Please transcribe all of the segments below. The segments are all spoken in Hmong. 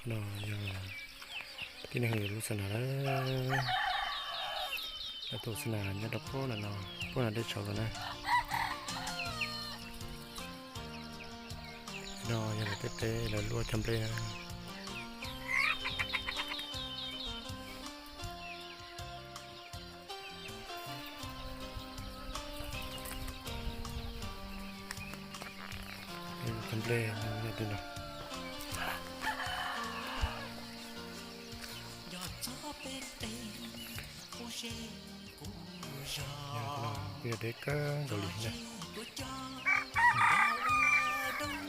No yog tib neeg lub xa nas na, lawv tus xa nas nyob rau pem no, pem no deb tsawv lawm na. No yog lawv tej teb lawv luaj cov nplej na. Cov nplej yog li no. Kuj yog deb kawg nkaus li na.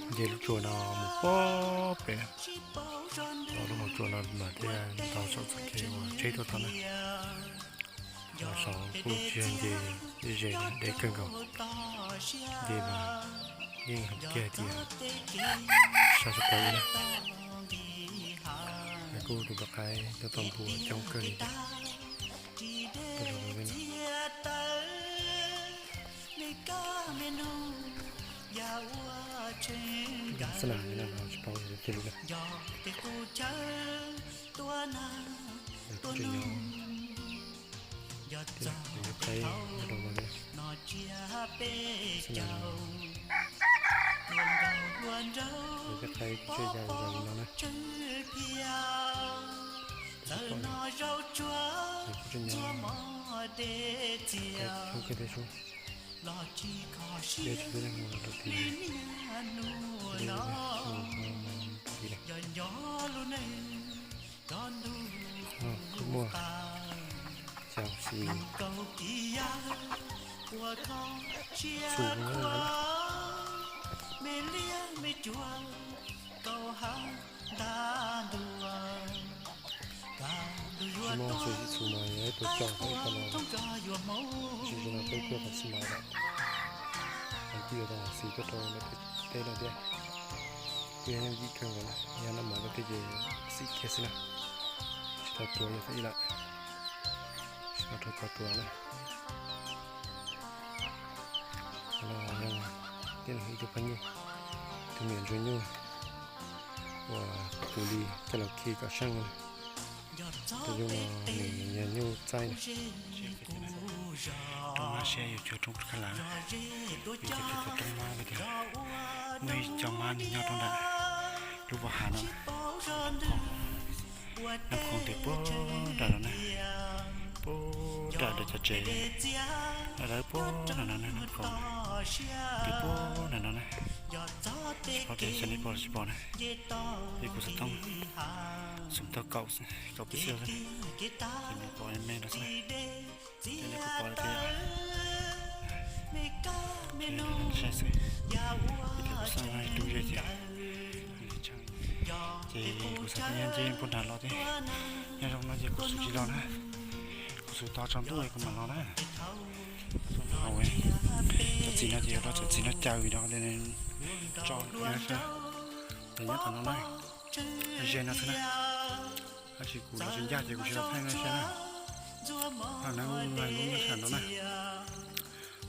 Nce lub tsua no mus puag pem, lub hauv tsua no mas thiaj tau saum txoj kev uas tsheb tuaj tod na. Los saud kuj tsis yog nce ze, deb kawg nkaus, nce mas yeej hais kiag tias sab sab pawg li na. Kuj tus paj qaib coob tau npua coob kawg li. Xab nas no tsis paub yog ua li cas. Tej qaib nyob rau no, tej qaib kuj tseem yau yau li no na. Kuj tseem nyob, qaib coob kawg thiab sub. Deb tsis pub neeg mus rau tid li. Kuj muaj cov xis txhu, tsis muaj xis txhu mas yog ib tug coj tau ib qho no. Tab sis zaum no peb tuaj tau xis mas lawm, twb yuav tau xis tuaj rau lawv tej teb lawm thiab. Kuj yog yooj yim kawg nkaus na, yog noj mov rau tej ces xim kiag xwb na. Tsis tau tuav yog tau ib lawm, tsis tau rau tau tuav na. Qhov no yog tib neeg ib tug poj nyuj, tus me nyuam ntsuag nyuj uas tus li coj los khi kom seej na. Tus nyuj no nws yog nyuj txaij na. Roob mab siab yus cuag roob kab lav, yus cuag roob mab li tias muaj ib co mab nws nyob roob nram lub voj hav no. Nws khoov tias puag nram no na, puag nram ntawm cov tsev, lawv puag nram no na, nws khoov tias puag nram no na. Tsis paub tias xyov nej pom los tsis pom na, vim kuv xov tooj xoom tau kaum, kaum pixel xwb, ces nws pom me me no xwb na. Ces nej kuj pom lawm tias, saib xwb, vim tias kuv xav rub ze ces, ces kuv xav tias nyob nce puag nram los thiab, nyob zoo no ces kuv xub tsis los na, kuv xub tos tsaus ntuj kuv mam los na. Cov txiv no ces yuav rau cov txiv no caw vim no tso lub no xwb, ces nyob tom no na, ze no xwb na. Tab sis kuv los tsis ncaj ces kuv tsis tau pheej no xwb na. Cov neeg lub nyob sab no na,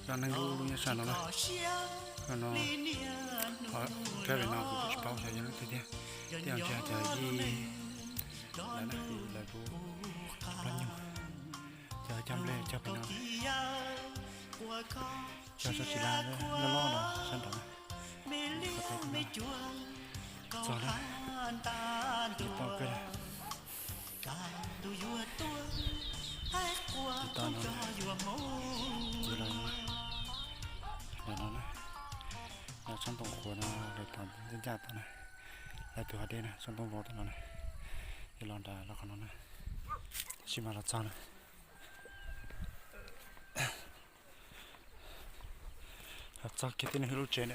cov neeg lub lub nyob sab no na, no, thiab pem no kuv tsis paub xyov yog leej twg thiab, tej zaum ntshe cov yij lawv na, lawv kuj cov poj nyuj, cov coj nplej cog pem no, cog sab tsis laj loj loj no sab nraud na. Txog na, tau kawg, tau no, ces lawv no na, lawv tsob ntoo qhuav no, lawv tom ncaj ncaj tom na, lawv tus hav dej na, tsob ntoo vov tom no na, ces los nram los qhov no na, tab sis mas los txog na. Los txog kiag tib neeg lub tsev na.